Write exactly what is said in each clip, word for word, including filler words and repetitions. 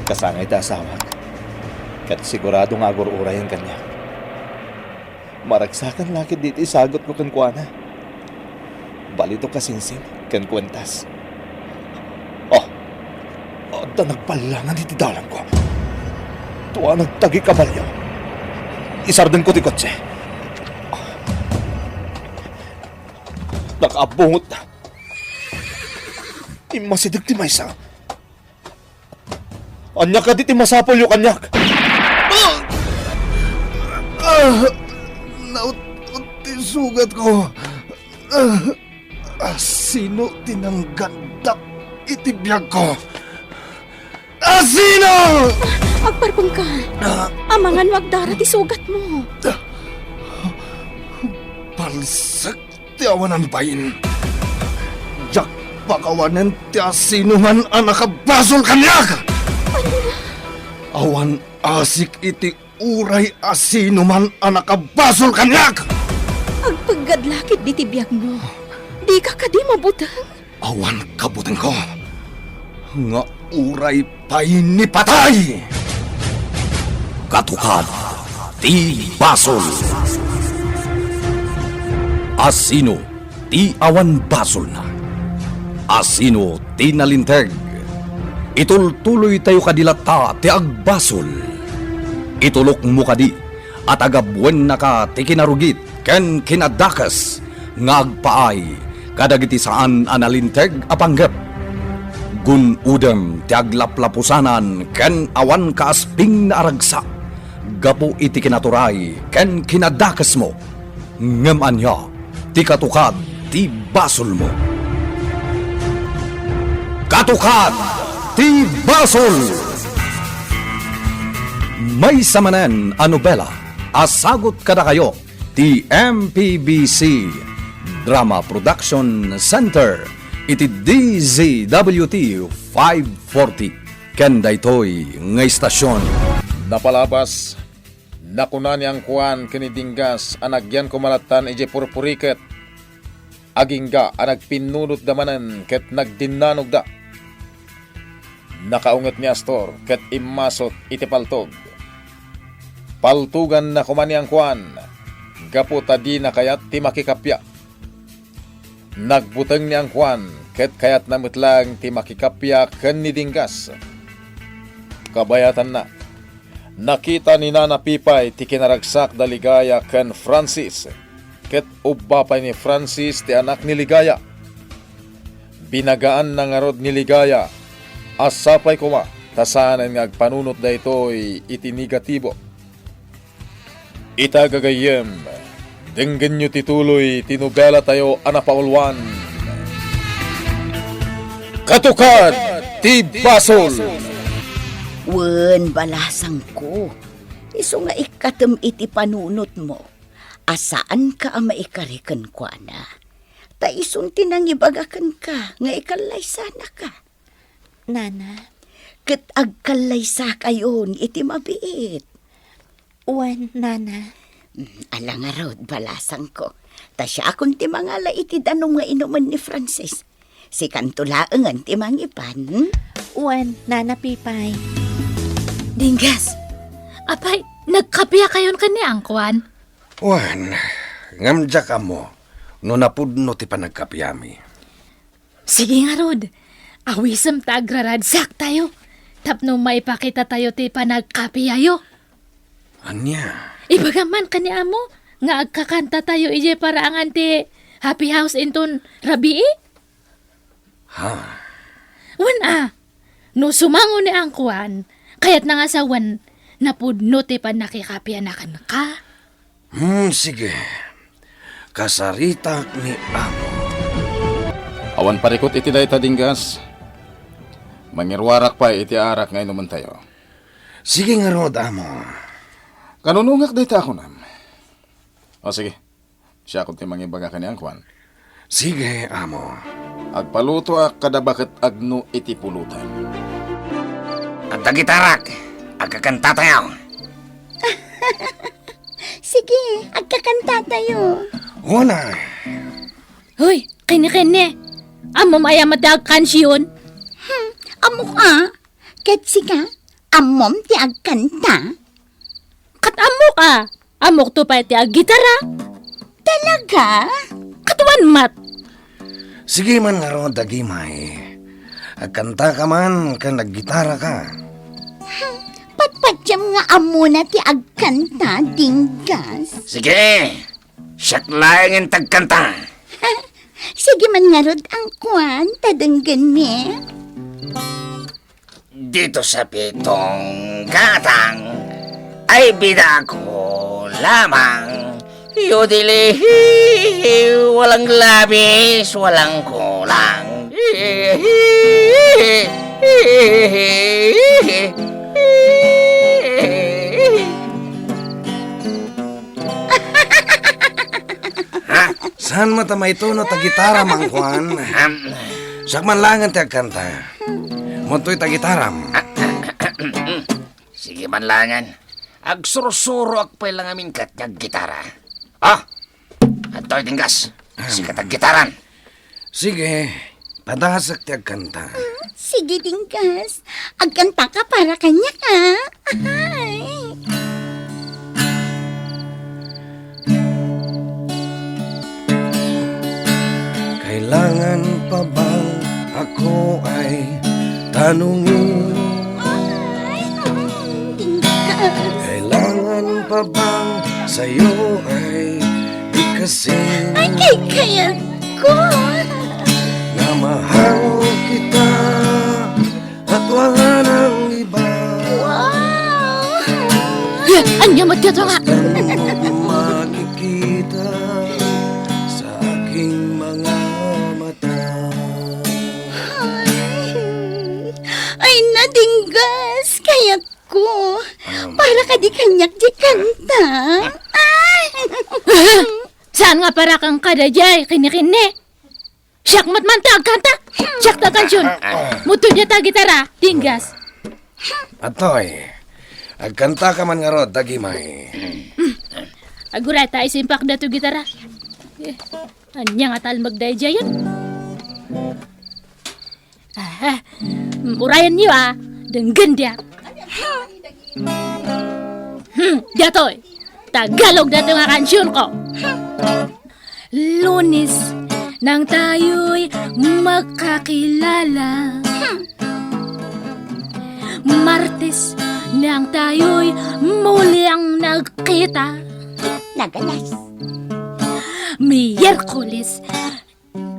Kasangay ti asawak, ket sigurado nga agur-urayen kaniak. Maragsakan la ketdi ti isagutko kenkuana. Balitok a singsing ken kuentas. Oh, adda nagballangan iti dalangko. Tua nagtagi kabalio. Isardenko ti kotse. Nakaabungotda. Immasideg ti maysa. Ania kadi ti masapulyo kaniak? Ah! Ah! Naut-ot ti sugatko. Ah! Asino ti nanggandak iti biagko? Asino? Agparpengka. Ah! Amangan no agdara ti sugatmo. Palsek ti awanan bain. Diak pakawanen ti asinoman a nakabasol kaniak. Awan asik iti uray asinoman a nakabasol kaniak. Agpeggad la ketdi ti biagmo. Dika kadi mabuteng? Awan kabutengko nga uray pay ni patay. Katukad ti basol. Asino ti awan basolna? Asino ti nalinteg? Itultuloytayo kadi latta ti agbasol. Itulokmo kadi a tagabuennaka ti kinarugit ken kinadakes nga agpaay kadagiti saan a nalinteg a panggep. Gun-odem ti aglaplapusanan ken awan kaaspingna a ragsak gapu iti kinaturay ken kinadakesmo. Ngem ania ti katukad ti basolmo? Katukad ti basol! Maysa manen a nobela a sagut kadakayo ti M P B C Drama Production Center iti D Z W T five forty ken daytoy nga istasion. Napalabas, nakuna ni Angkuan ken ni Dinggas a nagyan koma lattan idiay purpuriket. Agingga a nagpinnunotda manen ket nagdinnanogda. Nakaunget ni Astor ket immasot iti paltog. Paltoganna koma ni Angkuan gapu ta dina kayat ti makikappia. Nagbuteng ni Angkuan ket kayatna met laeng ti makikappia ken ni Dinggas. Kabayatanna, nakita ni Nana Pipay ti kinaragsakda Ligaya ken Francis, ket ubba pay ni Francis ti anak ni Ligaya. Binagaanna ngarud ni Ligaya a sapay koma ta saanen nga agpanunot daytoy iti negatibo. Ita gagayyem, denggenyo ti tuloy ti nobelatayo a napauluan, Katukad ti Basol. Wen, balasangko, isu nga ikkatem iti panunotmo a saanka a maikari kenkuana. Ta isun ti nangibaga kenka nga ikallaysanaka. Nana? Ket agkallaysakayon iti mabiit. Wen, Nana. Mm, ala ngarud, balasangko. Ta siakon ti mangala iti danum nga inumen ni Francis. Sikanto laengen ti mangipan. Wen, Nana Pipay. Dinggas! Apay, nagkapiakayon ken ni Angkuan? Wen, ngem diak ammo no napudno ti panagkapiami. Sige ngarud, awisem ta agraragsaktayo tapno maipakitatayo ti panagkapiayo. Ania? Ibagam man ken ni amo nga agkakantatayo idiay paraangan ti Happy House inton rabii? Ha? Wen a, no sumango ni Angkuan, kayatna nga sawen, napudno ti pannakikapiana kenka. Hmm, sige. Kasaritak ni amo. Awan parikut iti dayta, Dinggas. Mangiruarak pay iti arak nga inumentayo. Sige ngarud, amo. Kanunungak dayta a kunam. O sige, siakon ti mangibaga ken ni Angkuan. Sige, amo. Agpalutoak kada baket agno iti pulotan. Adda gitarak, agkakantatayo. Sige, agkakantatayo. Wen a. Hoy, kenne-kenne. Ammom aya met ti agkansion? Hmm, ammok a. Ket sika, Ammom ti agkanta? Ket ammok a. Ammokto pay ti aggitara. Talaga? Ket wen met. Sige man ngarud, Dagimay. Agkantaka man ken aggitaraka. Patpatiam nga ammona ti agkanta, Dinggas. Sige, siak laengen ti agkanta. Sige man ngarud, angkuan, ta denggenmi. Dito sa pitong gatang ay bida ko lamang. Yodili, walang labis, walang kulang. Ha? Saan mo ta maituno ta gitara, Mangkuan? Ahem. Siak man laengen ti agkanta. Mo toy ta gitaram. Sige man laengen. Agsursuroak pay la ngamin ket nga aggitara. Ah! Adtoy, Dinggas. Sika ti aggitaran. Sige, padasek ti agkanta. Ah, sige, Dinggas. Agkantaka para kaniak, a. Ay. Kailangan pa bang ako ay tanungin? Ay, mm, Dinggas. Kailangan pa bang sa'yo ay ikasin? Ay, kay kayat ko. Na mahal kita at wala nang iba. Wow! Eh, ania met dayta nga? Basta mo makikita sa aking mga mata. Ay, ay, nadinggas, kayat ko. Um. Para kadi kaniak ti kanta. Ay! Saan nga para kenka daydiay, kini-kini? Siak met man ti agkanta. Siak ti agkansion. Mo toy dayta gitara, Dinggas. Adtoy, agkantaka man ngarud, Dagimay. Aguray ta isimpak daytoy gitara. Eh, ania nga talmek daydiayen? Ah, urayenyo a, denggen diak. Hmm, daytoy. Tagalog daytoy nga kansionko. Lunes nang tayo'y magkakilala. Martes nang tayo'y muling nagkita. Nagalas. Miyerkules.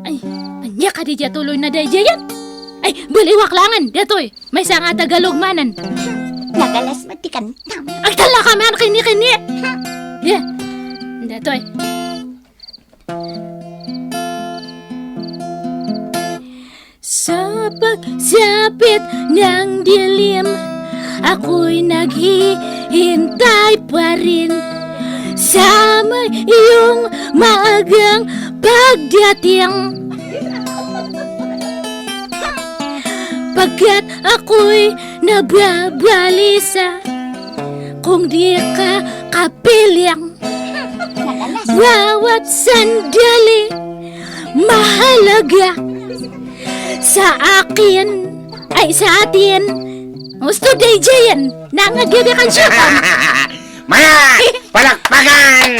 Ay, ania kadi daydiay tuloy na daydiayen? Ay, baliwak laengen, daytoy. Maysa nga Tagalog manen. Nagalas met ti kantam. Agtallaka man kini-kini. Yeah. Daytoy. Sa pagsapit ng dilim, ako'y naghihintay pa rin sa may iyong maagang pagdating. Pagkat ako'y nababalisa kung di ka kapiling. Bawat sandali mahalaga sa akin, ay, sa atin. Gusto daydiayen, nangagyaga kan siya. Maya! Palakpakan!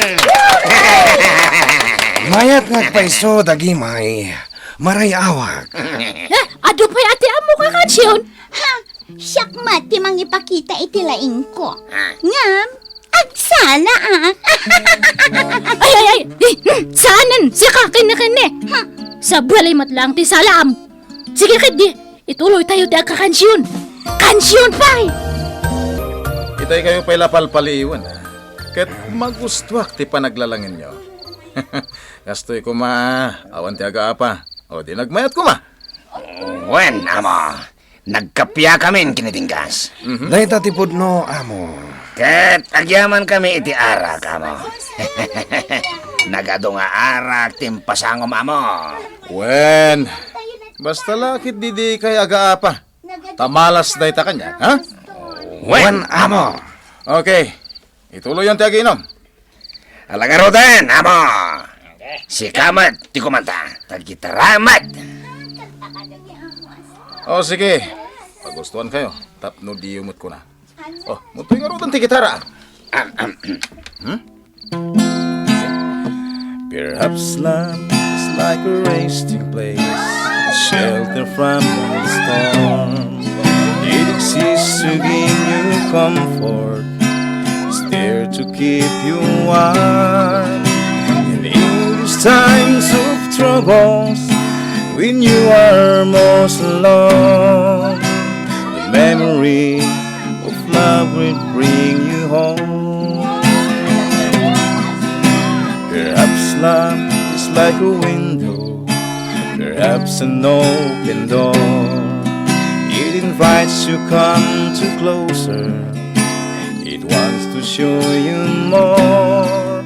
Mayat nga agpayso, Dagimay. Maray-awak. Eh, adu pay ati ammo ka kansion? Ha? Siak met ti mangipakita iti laingko. Ah. Ngem, agsala, a. Ay, ay, ay! Eh, hmm, saanen! Sika, kenne, kenne! Hmm. Sabali met laeng ti salaam. Sige, ketdi, ituloy tayo ti agkakansion. Kansion pay! Itay kayo pay la palpaliiwen, a. Ket magustuak ti panaglalangenyo. Kastoy koma, awan ti agaapa. O, di nagmayat koma. Wen, amo. Nagkapiakamin ken ni Dinggas. Mhm. Dayta ti pudno, amo. Ket agyamankami iti arak, amo. Nagadu nga arak ti impasangom, amo. Wen, basta la ket didi kay agaapa. Ta malas dayta kaniak, ha? Wen, amo. Okay. Ituloyon ti agiinom. Ala ngaruden, amo. Sika met ti kumanta. Tagitara met. O, sige. Pagustuan kayo. Tapno diyo met kuna. Oh, mutoy ngaruden ti gitara. Hmm? Perhaps love is like a resting place, a shelter from the storm. It exists to give you comfort, it's there to keep you warm. And in these times of troubles, when you are most alone, the memory of love will bring you home. Perhaps love is like a window, perhaps an open door. It invites you come to closer. It wants to show you more.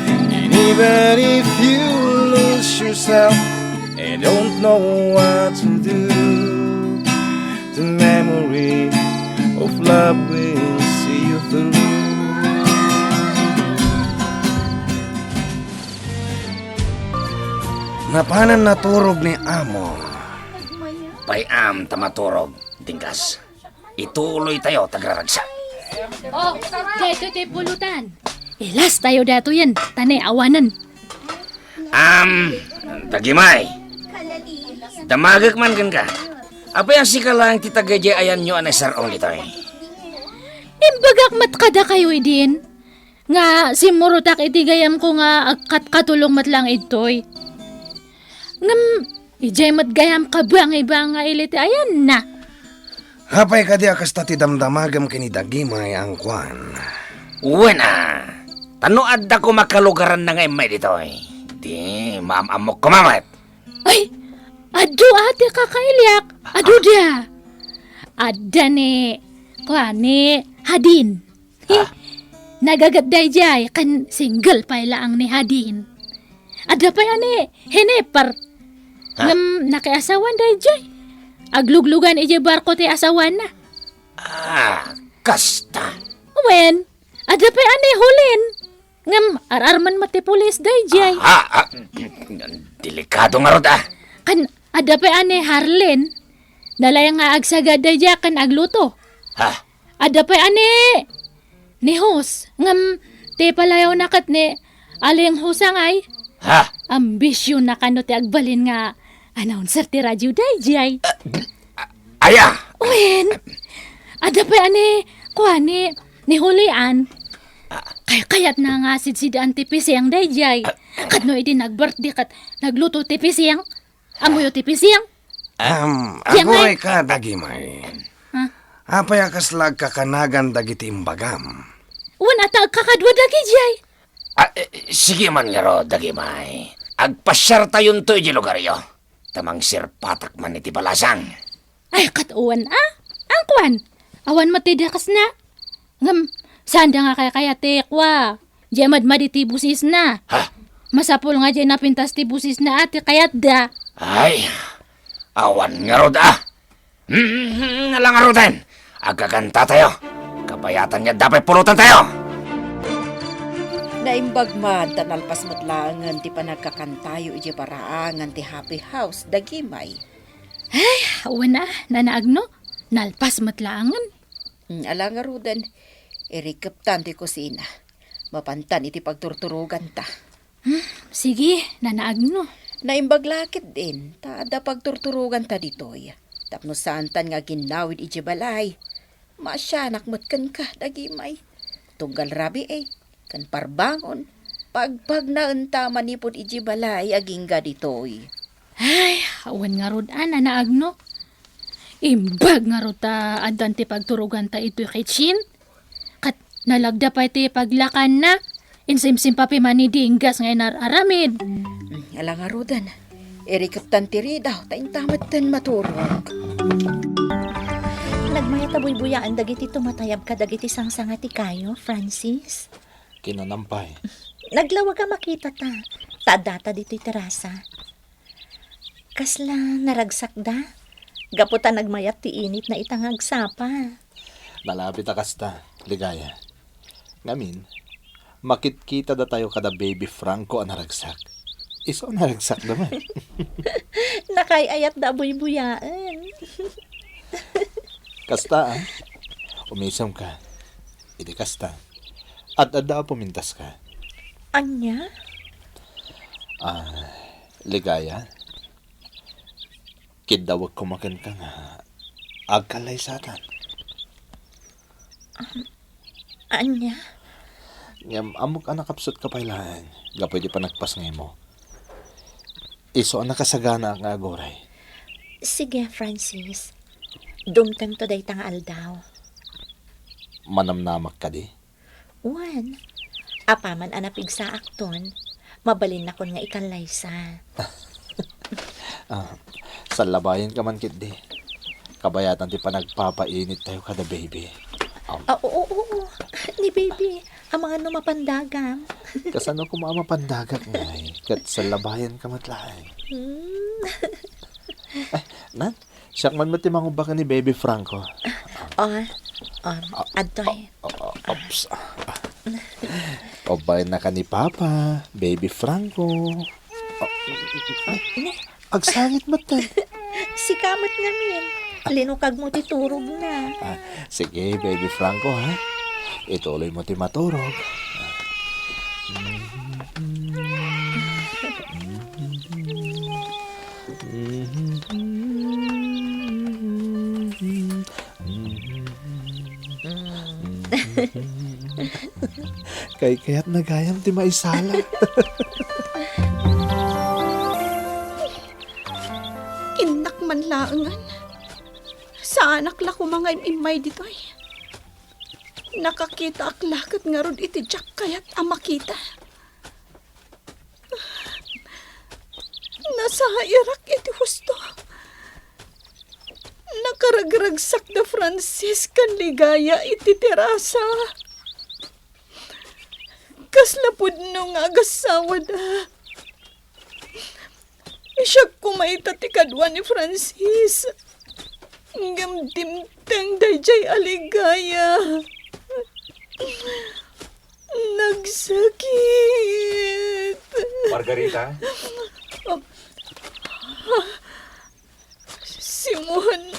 And even if you lose yourself and don't know what to do, the memory of love will see you through. Napanan naturog ni Amo. Pay-am ta maturog, Dinggas. Ituloy tayo, tagraragsak. Oh, daytoy ti pulutan. Ilas tayo daytoyen, ta ni awanen. Am, Dagimay. Damagek man kenka. Apay a sika laeng ti taga idiay ayanyo a naisar-ong ditoy? Imbagak met kadakayo idin, nga simmurotak iti gayamko nga agkatkatulong met laeng idtoy. Ngem, idiay met gayam kabangibanga ili ti ayanna. Apay kadi a kasta ti damdamagem ken ni Dagimay a kuan? Wen a, ta no adda koma kalugaranna nga immay ditoy, di maam-ammok koma met. Ay, adu a ti kakailiak. Adu dia. Adda ni, kuan, ni Hadin. Ah. Nagagat daydiay, ken single pay laeng ni Hadin. Adda pay a ni Jennifer. Ha? Ngem nakiasawan daydiay. Agluglugan idiay barko ti asawana. Ah, kasta. Wen, adda pay a ni Hulin. Ngem ar-armen met ti pulis daydiay. Ah, ah, delikado ngarud, ah. Ken adda pay a ni Harlin. Nalaing nga agsagad daydiay ken agluto. Ha? Adda pay a ni, ni Hus, ngem ti palayawna ket ni Aling Husangay. Ha? Ambisionna kano ti agbalin nga announcer ti radio daydiay. Ah, ah, aya? Wen, adda pay a ni, kuan, ni, ni Julian. Ah. Kayat-kayatna nga sidsidaan ti piseng daydiay. Ah. Ket no idi nag-birthday ket nagluto ti piseng. Ammoyo ti piseng? Am, Diyan, aguray Mike. Ka, Dagimay. Ha? Apay a kasla agkakanagan dagiti imbagam? Wen, ata agkakadua dagidiay. Ah, eh, sige man ngarud, Dagimay. Agpasiartayonto idiay lugaryo. Ta mangsirpatak man iti balasang. Ay, ket wen, a? Angkuan? Awan met ti dakesna. Ngem, saanda nga kaykayat ti kua. Diay madmadi ti busisna. Ha? Masapul nga diay napintas ti busisna a ti kayatda. Ay, awan ngarud, a. Hmm, ala ngaruden. Agkakanta tayo. Kabayatan nga adda pay pulutan tayo. Naimbag man ta nalpas met laengen ti panagkakantayo idiay paraangan ti Happy House, Dagimay. Ay, awan a, Nana Agno. Nalpas met laengen. Hmm, ala ngaruden, irikeptan ti kusina. Mapantan iti pagturturoganta. Hmm, sige, Nana Agno. Naimbag la ketdin, ta adda pagturturoganta ditoy. Tapno saantan nga aginnawid idiay balay. Maasianak met kenka, Dagimay. Tunggal rabii, ken parbangon, pagpagnaenta manipud idiay balay agingga ditoy. Ay, awan ngarud a, Nana Agno. Imbag ngarud ta addan ti pagturoganta itoy kitchen. Ket nalagda pay ti paglakanna. Insimsimpapi man ni Dinggas nga inar-aramid. Hmm, ala ngaruden. Irikeptan ti ridaw, ta inta metten maturog. Nagmayat a buybuyaen dagiti tumatayab kadagiti sangsanga ti kayo, Francis. Kinunam pay. Naglawag a makitata. Ta addata ditoy terasa. Kasla naragsakda? Gapu ta nagmayat ti initna ita nga agsapa. Nalabit a kasta, Ligaya. Ngamin, makitkitadatayo kada Baby Franco a naragsak. Isu a naragsakda man. Nakaay-ayatda a buybuyaen. Kasta, ah. Umisemka. Idi kasta. Ad-adda a pumintaska. Ania? Ah, Ligaya, kiddawek koma kenka nga agkallaysatan. Ania? Ngem ammok a nakapsutka pay laeng gapu iti panagpasngaymo. Isu a nakasaganaak nga aguray. Sige, Francis. Dumtengto dayta nga aldaw. Manamnamak kadi? Wen. Apaman a napigsaakton, mabalinnakon nga ikallaysa. Ah, sallabayenka man ketdi. Kabayatan ti panagpapainittayo kada baby. Am- Ah, oo, oo, oo. Ni baby, amangan no mapandagam. Kasano koma a mapandagak ngay? Ket sallabayenka met laeng. Hmm. Ay, nan, siak man met ti mangubba ken ni Baby Franco. Oh, um, adtoy. O, o, ops. Ubbay na ka ni Papa, Baby Franco. O, agsangit met ten. Sika met ngamin. Linukag mo ti turog na. Ah, sige, Baby Franco, ha? Ituloy mo ti maturog. Kaykayatna gayam ti maisala. Innak man laengen. Saanak la koma nga im-immay ditoy. Nakakitaak la ket ngarud iti diak kayat a makita. Nasairak iti husto. Nakaragragsak da Francis ken Ligaya iti terasa. Kasla pudno nga agassawada. Siak koma ita ti kadua ni Francis. Ngem dimteng daydiay a Ligaya. Nagsakit. Margarita? Simon.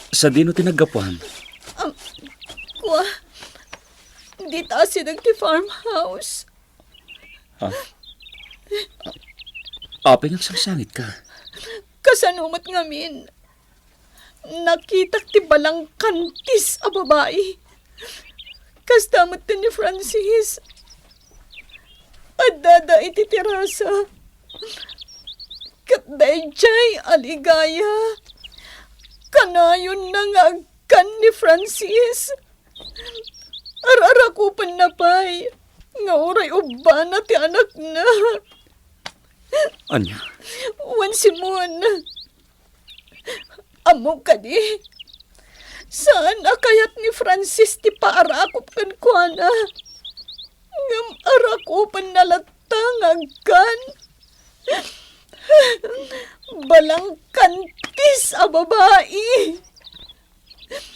Sadino ti naggapuan? Am, kua, dita asideg ti farmhouse. Ha? Apay nga agsangsangitka? Kasano met ngamin? Nakitak ti balangkantis a babai. Kasta met ti ni Francis. Addada iti terasa. Ket daydiay a Ligaya. Kanayonna nga agkan ni Francis. Ar-arakupenna pay nga uray ubbana ti anakna. Ania? Wen Simon, ammom kadi, saan a kayat ni Francis ti paarakop kenkuana. Ngem arakupenna latta nga agkan. Balangkantis a babai.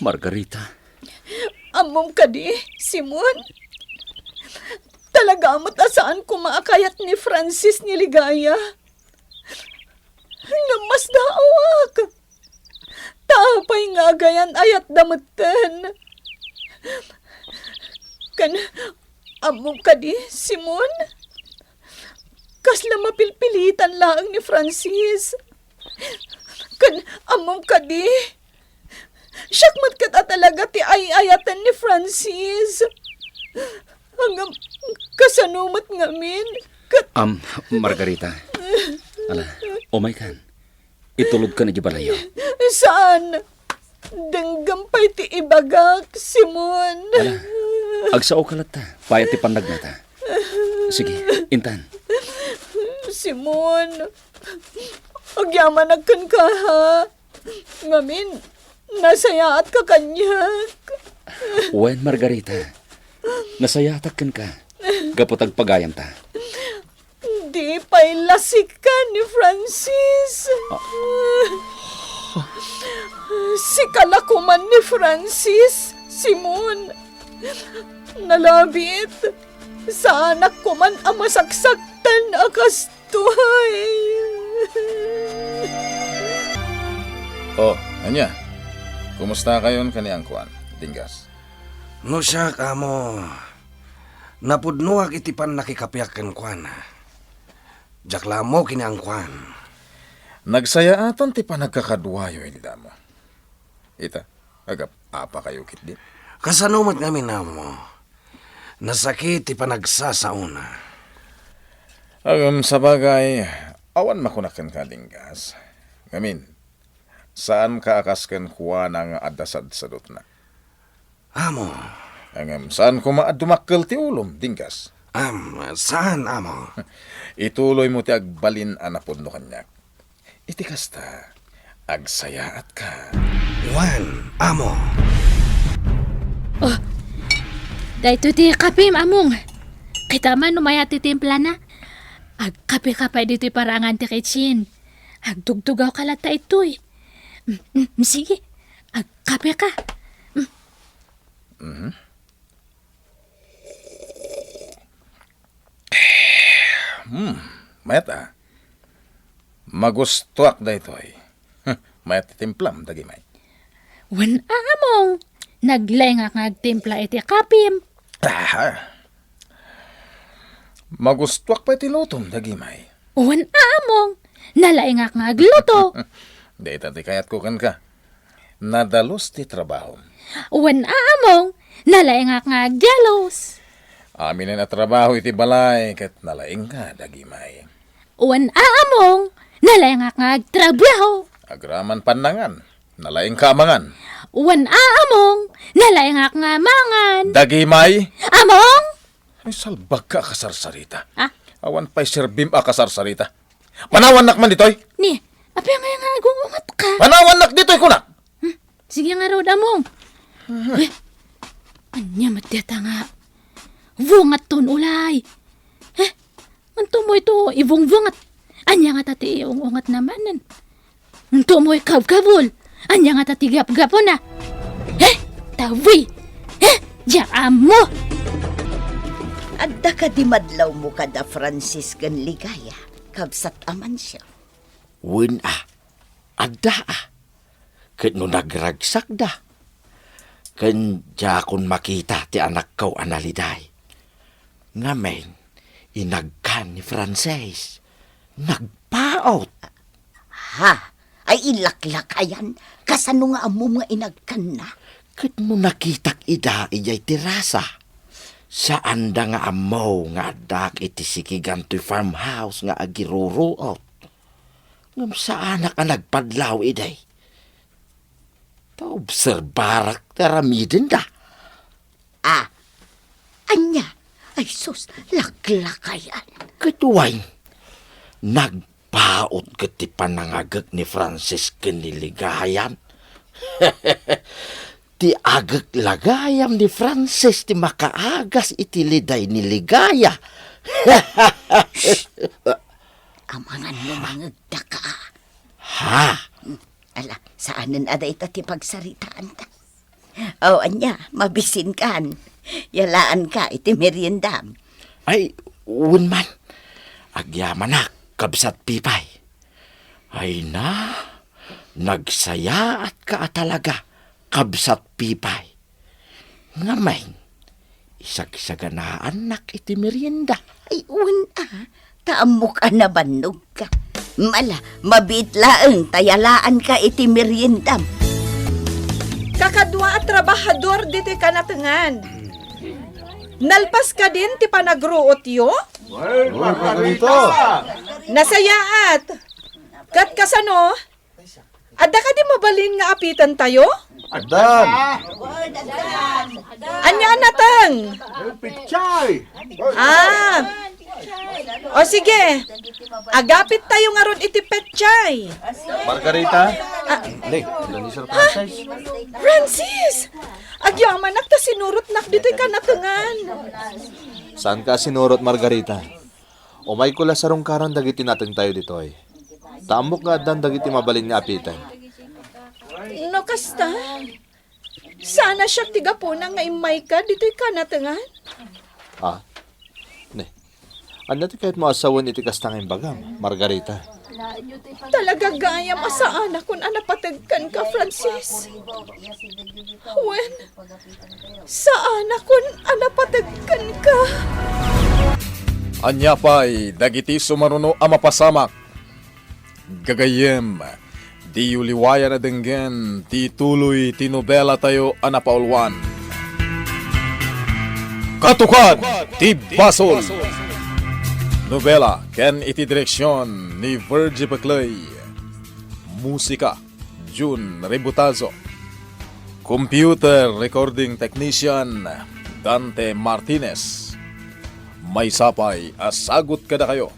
Margarita. Ammom kadi, Simon? Talaga met a saan koma a kayat ni Francis ni Ligaya. Ngem masdaawak. Ta apay nga agayan-ayatda metten? Ken ammom kadi, Simon? Kasla mapilpilitan laeng ni Francis. Ken ammom kadi? Siak met ket a talaga ti ay-ayaten ni Francis. Ngem kasano met ngamin? Ket Am, Margarita. Ala, umaykan. Itulodkan iti balayyo. Saan? Denggem pay ti ibagak, Simon. Ala, agsaoka latta. Pay ti pannagnata. Sige, intan. Simon, agyamanak kenka, ha? Ngamin, nasayaatka kaniak. Wen, Margarita, nasayaatak kenka gapu ta agpagayamta. Di pay lasika ni Francis. Ah. Sika la koman ni Francis, Simon. Nalabit, saanak koman a masaksaktan a kastoy. Oh, ania? Kumustakayon ken ni Angkuan, Dinggas? No siak, amo, napudnoak iti pannakikapiak kenkuana. Diak la ammo ken ni Angkuan. Nagsayaatan ti panagkakaduayo idi damo. Ita, agap-apakayo ketdi. Kasano met ngamin, amo? Nasakit ti panagsasaona. Agam, sabagay, awan makunak kenka, Dinggas. Ngamin, saanka a kas kenkuana nga adda sadsadutna. Amo. Ngem saan koma a dumakkel ti ulom, Dinggas? Am, saan, amo? Ituloymo ti agbalin a napudno kaniak. Iti kasta, agsayaatka. Wen, amo. Oh, daytoy ti kapim, among. Kita man no mayat ti timplana. Agkapeka pay ditoy parangan ti kitchen. Agtugtugawka latta itoy. Mm, mm, sige, agkapeka. Mhm. Hmm, mayat a. Magustuak daytoy. Mayat ti timplam, Dagimay. Wen, among, naglaingak nga agtimpla iti kapim. Aha. Magustuak pay ti lutom, Dagimay. Wen, among, nalaingak nga agluto. Dayta ti kayatko kenka. Nadalus ti trabahom. Wen, among, nalaingak nga agdalus. Aminen a trabaho iti balay ket nalaingka, Dagimay. Wen, among, nalaingak nga agtrabaho. Agraman pannangan, nalaingka a mangan. Wen, among, nalaingak nga mangan. Dagimay! Among! Ay, salbagka a kasarsarita. Ah? Awan pay serbim a kasarsarita. Panawannak man ditoy! Ni, apay nga nga agung-ungatka? Panawannak ditoy, kunak! Hmm, sige ngarud, among. Eh, ania met dayta nga bungatton, ulay? Eh, anto mo ito ibungbungat? Ania nga ta ti iung-ungatna manen? Anto mo ikabkabul? Ania nga ta ti gapgapuna? Eh, tawi! Eh, diak ammo! Adda kadi madlawmo kada Francis ken Ligaya, kabsat a Mancio? Wen a, adda a. Ket no nagragsakda, ken diakon makita ti anakko a naliday. Ngamin, inagkan ni Frances. Nagpaut. Ha? Ay, ilaklakayan? Kasano nga ammom nga inagkanna? Ket no nakitak ida idiay terasa, saanda nga ammo nga addaak iti sikigan toy farmhouse nga agiruruot. Ngem saanak a nagpadlaw idi. Ta obserbarak ti aramidenda. Ah, ania? Ay sus, laklakayan. Ket wen, nagpaut ket ti panangagek ni Frances ken ni Ligayan. Ti agek la gayam ni Frances ti makaagas iti liday ni Ligaya. Amangan no mangegdaka. Ha? Ala, saanen a dayta ti pagsaritaanta. O, ania, mabisinkan. Yalaanka iti meriendam. Ay, wen man. Agyamanak, kabsat Pipay. Ay na, nagsayaatka a talaga, kabsat Pipay. Ngamin, isagsaganaannak iti merienda. Ay, wen a, ta ammok a nabannogka. Ala, mabiit laeng ta yalaanka iti meriendam. Kakadua a trabahador ditoy kanatengan. Nalpas kadin ti panagruotyo? Well, Margarita! Nasayaat. Ket kasano? Adda kadi mabalin nga apitentayo? Addan! Ania a nateng? Pechay! Ah. O sige. Agapittayo ngarud iti pechay. Margarita? Ah. Ni, ni Sir Francis. Francis! Agyamanak ta sinurotnak ditoy kanatengan. Saanka a sinurot, Margarita? Umayko la sarungkaran dagiti natengtayo ditoy. Ta ammok nga addan dagiti mabalin nga apiten. No kasta, saan a siak ti gapuna nga immayka ditoy kanatengan? Ah, ne. Ania ti kayatmo a sawen iti kasta nga imbagam, Margarita? Talaga gayam a saanakon a napateg kenka, Francis. Wen, saanakon a napateg kenka. Ania pay dagiti sumaruno a mapasamak? Gagayyem, diyo liwayan a denggen ti tuloy ti nobelatayo a napauluan. Katukad ti Basol! Nobela ken iti direksion ni Virgie Pecley. Musika, Jun Ributazo. Computer recording technician, Dante Martinez. Maysa pay a sagut kadakayo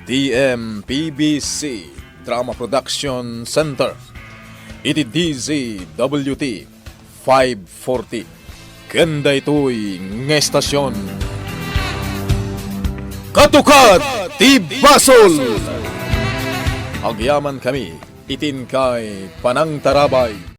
ti M P B C Drama Production Center iti D Z W T five forty. Ken daytoy nga estasion, Katukad ti Basol! Agyamankami iti inkay panangtarabay.